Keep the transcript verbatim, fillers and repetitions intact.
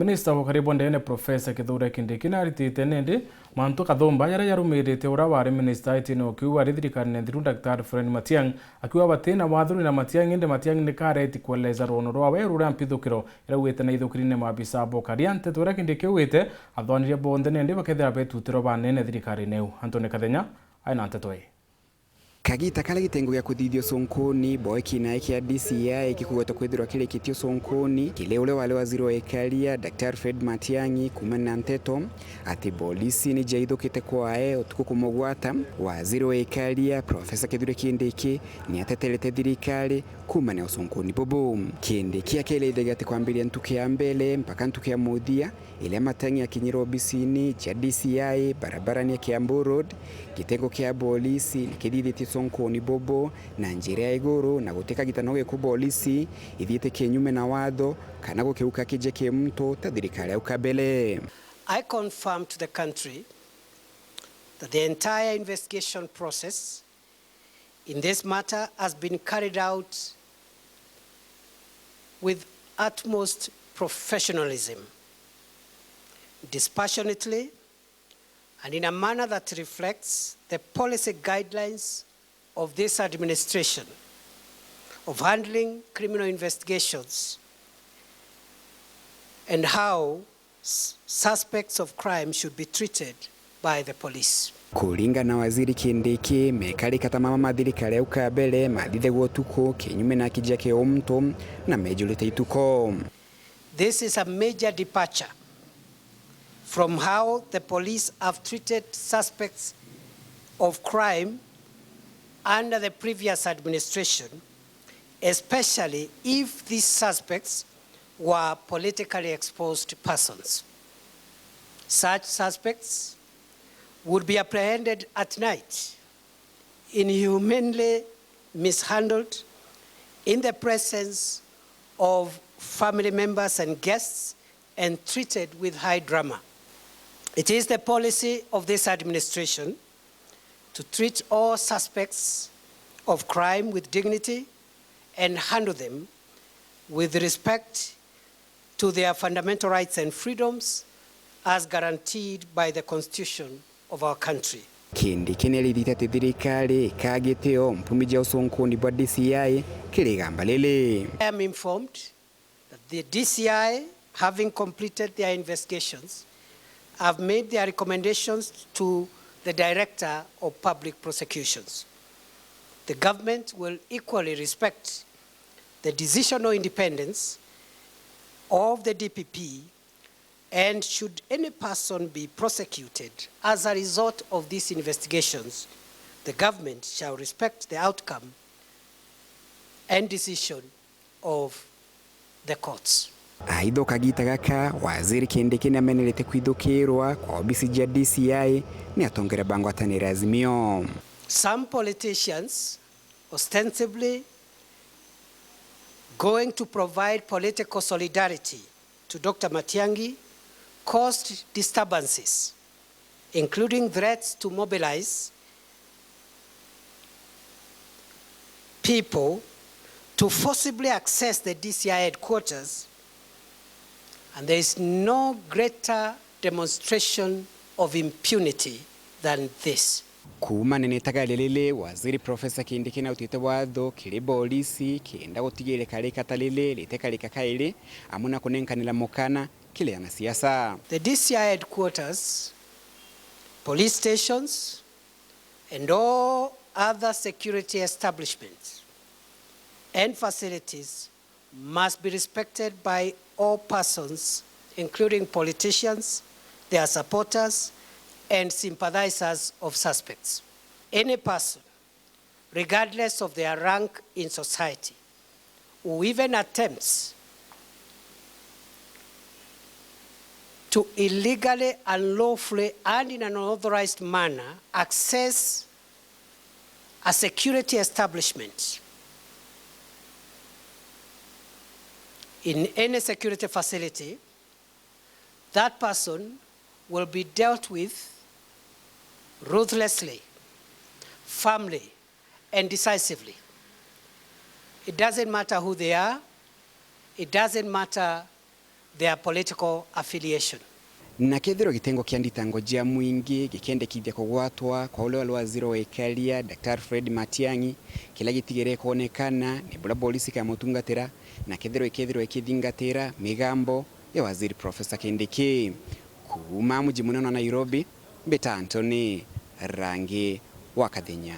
Minista wa ukari bwa ndene, Professor Kithure Kindiki, naritite nindi mantu kathumba jaria jarumirite uria wari minista itiene o kiu ari thirikarine nthiru, Daktari Fred Matiang'i, akiuga batina wathuri na Matiang'i, indi Matiang'i nikareti kueleza rwono rwawe ruria mpithukiro iria augite naithukirine maabisa ba ukari. A nteto iria Kindiki augite, athwaniria bonthe nindi bakethira betutirwa banene thirikarine iu. Anthony Kathenya ari na nteto ii. Kagiita karia gitengo gia kuthithia ucunkuni bwa ekinae kia D C I gikugwetwa kwithirwa kirikitie ucunkuni, kiri uria wari waziri wa ikaria, Daktari Fred Matiang'i, kuumania na nteto ati polisi ni jaithukite kwae utuku kumugwata, waziri wa ikaria, Professor Kithure Kindiki, ni ateterete thirikari kuumania na ucunkuni bubu. Kindiki akirithagia ati kwambiria ntuku ya mbere mpaka ntuku ya muthia, iria Matiang'i akinyire obisini cia D C I barabarani ya Kiambu Road, gitengo kia polisi ni kithithitie ucunkuni bubu na njira ya iguru, na guti kagitano giku polisi ithiite kinyume na watho kana gukiuka kija ki muntu ta thirikari ya ukabele. I confirm to the country that the entire investigation process in this matter has been carried out with utmost professionalism, dispassionately, and in a manner that reflects the policy guidelines of this administration of handling criminal investigations and how s-, suspects of crime should be treated by the police. Kuringana na Waziri Kindiki, mekarika ta mama ma thirikari ya ukabele mathithagua utuku kinyume na kija ki untu na mejurite ituko. This is a major departure from how the police have treated suspects of crime under the previous administration, especially if these suspects were politically exposed persons. Such suspects would be apprehended at night, inhumanely mishandled in the presence of family members and guests, and treated with high drama. It is the policy of this administration to treat all suspects of crime with dignity and handle them with respect to their fundamental rights and freedoms as guaranteed by the Constitution of our country. Kindiki ni arithitie ati thirikari ikaa gitio mpumi ja ucunkuni bwa D C I kiri igamba riri. I am informed that the D C I, having completed their investigations, have made their recommendations to the Director of Public Prosecutions. The government will equally respect the decisional independence of the D P P, and should any person be prosecuted as a result of these investigations, the government shall respect the outcome and decision of the courts. Aitha, o kagiita gaka, Waziri Kindiki ni amenerete kwithukirwa kwa obisi ja D C I ni atongeria ba ngwataniro ya Azimio. Some politicians, ostensibly going to provide political solidarity to Doctor Matiang'i, caused disturbances, including threats to mobilize people to forcibly access the D C I headquarters, and there is no greater demonstration of impunity than this. Kuumania na itagaria riri, Waziri Professor Kindiki nautite watho kiri borisi kenda gutigiira karika ta riri ritekarika kairi, amwe na kunenkanira mukana kiri anasiasa. The D C I headquarters, police stations, and all other security establishments and facilities must be respected by all persons, including politicians, their supporters, and sympathizers of suspects. Any person, regardless of their rank in society, who even attempts to illegally, unlawfully, and in an unauthorized manner access a security establishment in any security facility, that person will be dealt with ruthlessly, firmly, and decisively. It doesn't matter who they are, it doesn't matter their political affiliation. Na kethirwa gitengo kia nditango jia mwingi gikendekithia kugwatwa kwa uria wari waziri wa ikaria, Daktari Fred Matiang'i, kiria gitigere kwonekana ni buria borisi ikamutungatira, na kethirwa ikethirwa ikithingatira migambo ya waziri Professor Kindiki. Kuuma muji munene wa Nairobi, mbita Anthony Rangi wa Kathenya.